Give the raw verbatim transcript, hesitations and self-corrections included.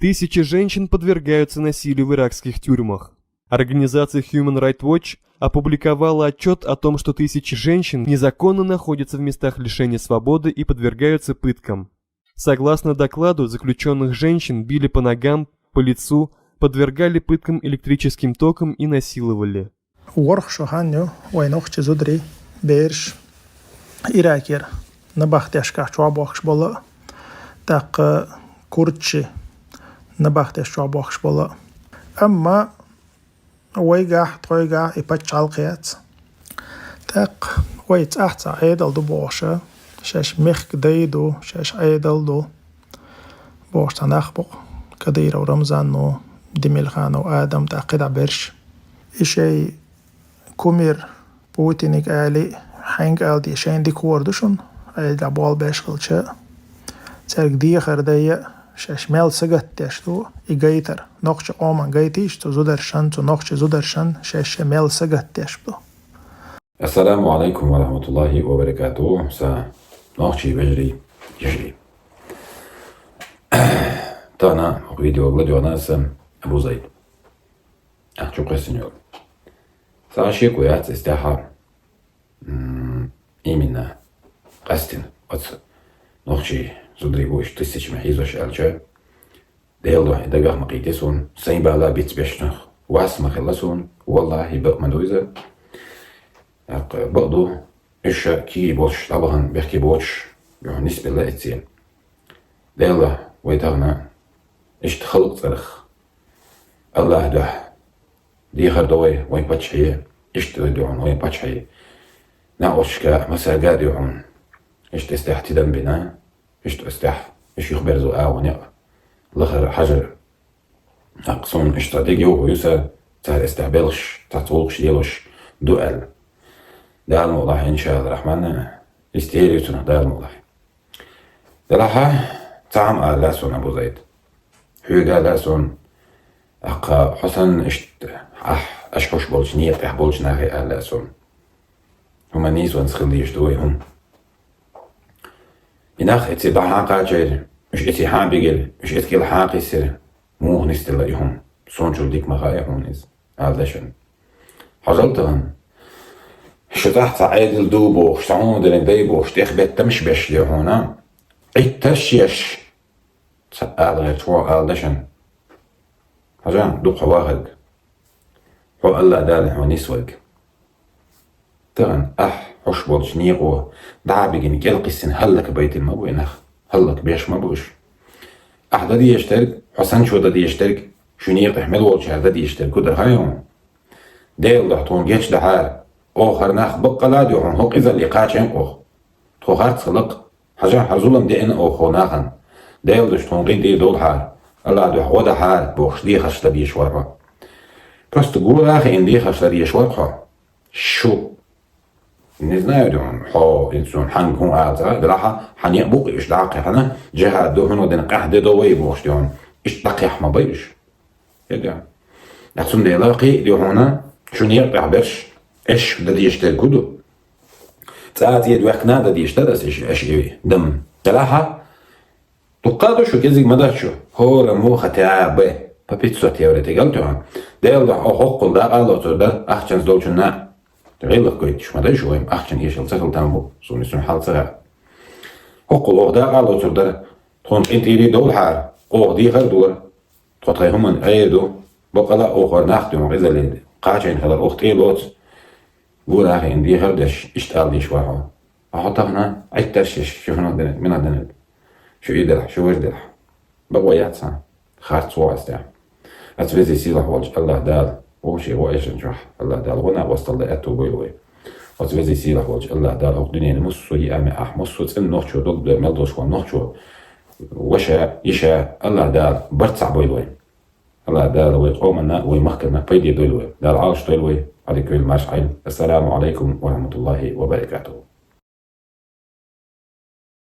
Тысячи женщин подвергаются насилию в иракских тюрьмах. Организация Human Rights Watch опубликовала отчет о том, что тысячи женщин незаконно находятся в местах лишения свободы и подвергаются пыткам. Согласно докладу, заключенных женщин били по ногам, по лицу, подвергали пыткам электрическим током и насиловали. ВорхӀ шу ханна ю вай нохчий зударий, бераш Иракера набахтешкахь чохь бохкуш болу, тӀаккха курдаши набахтеш чохь бохкуш болу. Амма вайгахь, тхойгахь и паччахьалкхе яц. ТӀаккха вай цӀахь цхьа Ӏедал ду бохуш, шаьш мехкан дай ду, шаьш Ӏедал ду бохуш цхьа нах бу-кх: Кадыров Рамзан, ну, Демелханов Адам, тӀаккха кхидӀа берш. И шайн кумир Путиниг али, хьаьнга ала деза, шайна дика хӀора ду шуна, Ӏедалехь болх беш хилча, цаьрга дехар дайа, шаьш мел сагатдеш ду и гайтар. Нохчи къоман гайтийша цу зударшан, цу нохчи зударшан шаьш шайн мел сагатдеш ду. Ассаламу алайкум ва рахматуллахи ва баракатуху, сан нохчий вежарий, йижарий. Тахана хӀокху видео ладоьгӀна аса Абу Зайд. Ахча кхоьссина йолу. Сан шеко яц эс тӀаьхьа, м, именно къаьстина оцу нохчий зударий бу иштта тысячами хьийзош аьлча, Делан дуьхьа и дагах ма кхийти суна, сайн бала бицбеш нах вас ма хилла суна, валлахӀи, бакъ ма ду иза. ТӀаккха бакъ ду, уьш ша кий болуш дӀабахана бехке боцуш, юха нисбелла эццен. Делан дуьхьа вай тахана иштта халкъ цӀарах АллахӀан дуьхьа дехар до вай, вайн паччахье, иштта вай дуьхьал вайн паччахье. Накъосташка, масага а дуьхьал. Иштта эс тӀехь тидам бина, иштта эс тӀехь, иштта юхаберзо агӀо некъ лахара хьажар. ТӀаккха суна иштта дегайовхо ю сан, цара эс тӀехь белхаш, цхьацца гӀуллакхаш лелош ду аьлла. Дала мукъалахь, иншаАллахӀ рахьман, иштта ери цунах Дала мукъалахь. Делахь, цхьа хӀума ала лаьа суна, Абу Зайд. Хьоьга а лаьа суна, тӀаккха хьо санна иштта ахь, аша хьош болчу некъа тӀехь болчу нахе а ала лаьа суна. ХӀума нийсонца хила дезаш ду вай хӀума. И нах эццехь дӀа хьан кхачийра, уьш эццехь хьан бигира, уьш эццехь хьан кхиссира, муха нисделла и хӀума? Суна чул дика ма хаьа хьуна иза, ала дашан. Хьажал тахана. Шу цӀахь цхьа Ӏедал ду бохуш, цхьа хӀума дерриг дай бохуш, тӀехбеттамаш беш де хьуна, Ӏиттарш еш, ца ала гӀерташ ву ала дашан. Хьажа, дукха хьо вахарг. Хьо АллахӀ Дала хьо нисварг. Тахана ахь хьош болчу некъо дӀа а бигина, кӀел кхиссина хӀаллакбайтина ма бу и нах, хӀаллакбеш ма бу уьш. Ахь дан дезаш дерг, хьо санчо дан дезаш дерг, шун некъахь мел волчара дан дезаш дерг хӀун дара хаьий хьуна? Делан дуьхьа тхуна гечдахьара, оха хӀара нах баккъала а дуьхьал хӀокху къизалле кхачийна оха. Тхо харц хилла-кх, хьажа, хӀара зулам деана оха хӀокху нахана. Делан дуьхьа тхуна къинтӀера довлахьара, АллахӀан дуьхьа гӀо дахьара бохуш, дехарш дан дезаш вара хьо. Просто гора а хиъна дехарш дан дезаш вара-кх хьо. Шу, не знаю, дуьхьал, хьо, инсун, хьанга хӀун ала ца хаьа, делахь, хьан некъ бу-кх уьш дӀа а кхаьхьна, джихӀад ду, хӀун ду, дина къаьхьа де до вай бохуш, дуьхьал, иштта дӀакхехь ма бай уьш. Хеда. Цундела кхин а ду хьуна, шун некъа тӀехь берш, аша дан дезаш дерг хӀун ду? ЦӀа а цӀе доьхкина а дан дезаш дара аса аша, аша и дам. Делахь, дуккха а ду шу, кӀезиг ма дац шу, хӀора муха тӀе а бай, по пятьсот евро тӀе гал тоьхна. Делан дуьхьа оха хӀоккхул дакъа а лоцур дара, ахчанца долчунна а. ГӀиллакх гойтуш ма дай шу вайн, ахчан эшал ца хила там бу, суна и суна хьал ца хаьа. ХӀоккхул оха дакъа а лоцур дара, тхуна къинтӀера довлахьара, оха дехар а дора. Тхо тхайн хӀуманна Ӏер ду, баккъала а оха хӀара нах дуьхьал къизалле кхачийна хилар оха тӀе а лоцу. Гора а хиъна дехар а деш, иштта ала дезаш вара хьо. Ткъа хьо тахана Ӏиттарш еш, шу хӀунах динарг, минах динарг? Шу и делахь, шу важа делахь. Бакъо яц хьан. Харц ву аса тӀехь. Оцу везий сийлахь волчу АллахӀ Дала, вовшийн ву эшан чохь, АллахӀ Дала гӀо накъосталла дан аьтту бойла вай. Оцу везий сийлахь волчу АллахӀ Дала хӀокху дуьненан массо а йиъа-маьӀӀехь, массо а цӀена нохчо дог-, дог мел долуш ван нохчо, ваша, йиша, АллахӀ Дала барт цхьаъ бойла вай. АллахӀ Дала вай къоманна, вай махкана пайде дойла вай. Дала Ӏалаш дойла вай, Ӏадика йойла, марша Ӏойла. Ассаламу Ӏалайкум ва рахматуллахӀи ва баракатухӀу.